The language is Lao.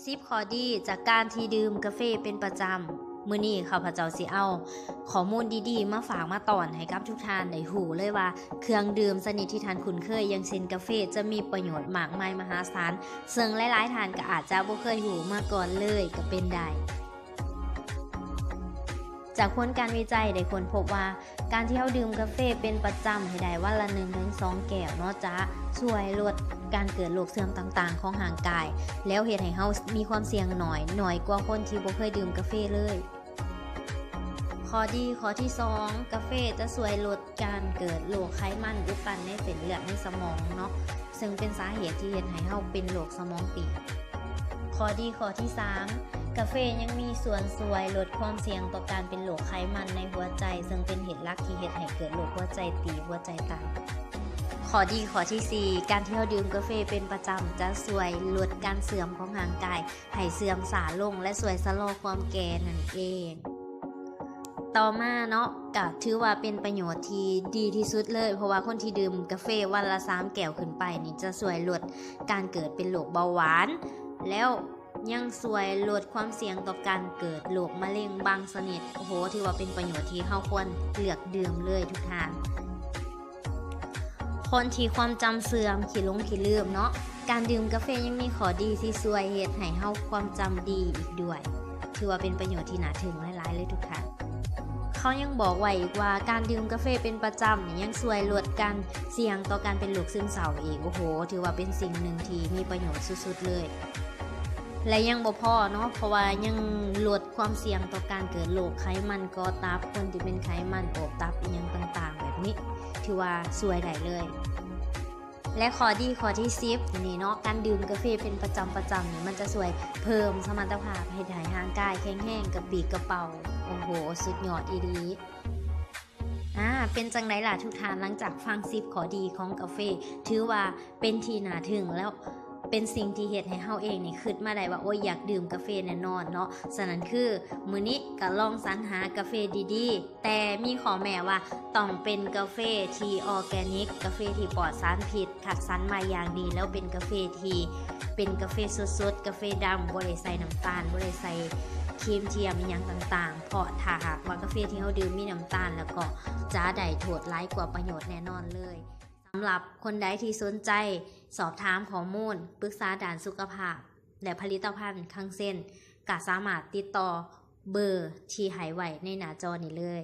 ສິບຂໍ້ດີຈາກການທີ່ດື່ມກາເຟເປັນປະຈຳ. ມື້ນີ້ຂ້າພະເຈົ້າຊິເອົາຂໍ້ມູນດີໆມາຝາກມາຕ້ອນໃຫ້ກັບທຸກທ່ານໄດ້ຮູ້ເລີຍວ່າ ເຄື່ອງດື່ມຊະນິດທີ່ທ່ານຄຸ້ນເຄີຍ ຢ່າງເຊັ່ນກາເຟ ຈະມີປະໂຫຍດມາກມາຍມະຫາສານ ເຊິ່ງຫຼາຍໆທ່ານກໍອາດຈະບໍ່ເຄີຍຮູ້ມາກ່ອນເລີຍກໍເປັນໄດ້. ຈາກຜົນການວິໄຈໄດ້ຄົ້ນພົບວ່າ ການທີ່ເຮົາດື່ມກາເຟເປັນປະຈຳໃຫ້ໄດ້ວັນລະໜຶ່ງເຖິງສອງແກ້ວເນາະ ຈະຊ່ວຍລົດການເກີດໂລກເສື່ອມຕ່າງໆຂອງຮ່າງກາຍ ແລ້ວເຮັດໃຫ້ເຮົາມີຄວາມສ່ຽງໜ້ອຍ ໜ້ອຍກວ່າຄົນທີ່ບໍ່ເຄີຍດື່ມກາເຟເລີຍ. ຂໍ້ດີຂໍ້ທີສອງ ກາເຟຈະຊ່ວຍລົດການເກີດໂລກໄຂມັນອຸດຕັນໃນເສັ້ນເລືອດໃນສະໝອງເນາະ ເຊິ່ງເປັນສາເຫດທີ່ເຮັດໃຫ້ເຮົາເປັນໂລກສະໝອງຕີບ. ຂໍ້ດີຂໍ້ທີສາມ ກາເຟຍັງມີສ່ວນຊ່ວຍລົດຄວາມສ່ຽງຕໍ່ການເປັນໂລກໄຂມັນໃນຫົວໃຈ ເຊິ່ງເປັນເຫດຫຼັກທີ່ເຮັດໃຫ້ເກີດໂລກຫົວໃຈຕີບ ຫົວໃຈຕັນ. ຂໍ້ດີຂໍ້ທີສີ່ ການທີ່ເຮົາດື່ມກາເຟເປັນປະຈຳ ຈະຊ່ວຍລົດການເສື່ອມຂອງຮ່າງກາຍໃຫ້ເສື່ອມຊ້າລົງ ແລະ ຊ່ວຍຊະລໍຄວາມແກ່ນັ້ນເອງ. ຕໍ່ມາເນາະ ກະຖືວ່າເປັນປະໂຫຍດທີ່ດີທີ່ສຸດເລີຍ ເພາະວ່າຄົນທີ່ດື່ມກາເຟວັນລະສາມແກ້ວຂຶ້ນໄປນີ້ ຈະຊ່ວຍລົດການເກີດເປັນໂລກເບົາຫວານ ແລ້ວຍັງຊ່ວຍລົດຄວາມສ່ຽງຕໍ່ການເກີດໂລກມະເຮັງບາງຊະນິດ. ໂອ້ໂຫ ຖືວ່າເປັນປະໂຫຍດທີ່ເຮົາຄວນເລືອກດື່ມເລີຍທຸກທ່ານ. ຄົນທີ່ຄວາມຈຳເສື່ອມ ຂີ້ຫຼົງຂີ້ລືມເນາະ ການດື່ມກາເຟຍັງມີຂໍ້ດີທີ່ຊ່ວຍເຮັດໃຫ້ເຮົາຄວາມຈຳດີອີກດ້ວຍ. ຖືວ່າເປັນປະໂຫຍດທີ່ໜ້າທຶ່ງຫຼາຍໆເລີຍທຸກທ່ານ. ເຂົາຍັງບອກໄວ້ອີກວ່າ ການດື່ມກາເຟເປັນປະຈຳນີ້ຍັງຊ່ວຍລົດການສ່ຽງຕໍ່ການເປັນໂລກຊຶມເສົ້າອີກ. ໂອ້ໂຫ ຖືວ່າເປັນສິ່ງໜຶ່ງທີ່ມີປະໂຫຍດສຸດໆເລີຍ. ແລະ ຍັງບໍ່ພໍເນາະ ເພາະວ່າຍັງລົດຄວາມສ່ຽງຕໍ່ການເກີດໂລກໄຂມັນກໍຕັບ, ຄົນທີ່ເປັນໄຂມັນໂອບຕັບ ອີ່ຫຍັງຕ່າງໆແບບນີ້ ຖືວ່າຊ່ວຍໄດ້ເລີຍ. ແລະ ຂໍ້ດີຂໍ້ທີສິບນີ້ເນາະ ການດື່ມກາເຟເປັນປະຈຳໆນີ້ ມັນຈະຊ່ວຍເພີ່ມສະມັດຕະພາບ ເຮັດໃຫ້ຮ່າງກາຍແຂງແຮງ ກະປີ້ກະເປົາ. ໂອ້ໂຫ ສຸດຍອດອີ່ຫຼີ. ອາ ເປັນຈັ່ງໃດລະທຸກທ່ານ ຫຼັງຈາກຟັງສິບຂໍ້ດີຂອງກາເຟ ຖືວ່າເປັນທີ່ໜ້າທຶ່ງແລ້ວ ເປັນສິ່ງທີ່ເຮັດໃຫ້ເຮົາເອງນີ້ຄິດມາໄດ້ວ່າ ໂອ້ຍ ຢາກດື່ມກາເຟແນ່ນອນເນາະ. ສະນັ້ນຄື ມື້ນີ້ກໍລອງສັນຫາກາເຟດີໆ ແຕ່ມີຂໍ້ແມ້ວ່າຕ້ອງເປັນກາເຟທີ່ອໍແກນິກ, ກາເຟທີ່ປອດສານພິດ, ຄັດສັນມາຢ່າງດີ ແລ້ວເປັນກາເຟທີ່ເປັນກາເຟສົດໆ, ກາເຟດຳ, ບໍ່ໄດ້ໃສ່ນ້ຳຕານ, ບໍ່ໄດ້ໃສ່ຄຣີມທຽມອີ່ຫຍັງຕ່າງໆ. ເພາະຖ້າຫາກວ່າກາເຟທີ່ເຮົາດື່ມມີນ້ຳຕານ ແລ້ວກໍຈະໄດ້ໂທດຫຼາຍກວ່າປະໂຫຍດແນ່ນອນເລີຍ. ສຳລັບຄົນໃດທີ່ສົນໃຈສອບຖາມຂໍ້ມູນ, ປຶກສາດ້ານສຸຂະພາບ ແລະ ຜະລິດຕະພັນຄັງເຊັນ ກໍສາມາດຕິດຕໍ່ເບີທີ່ໃຫ້ໄວ້ໃນໜ້າຈໍນີ້ເລີຍ.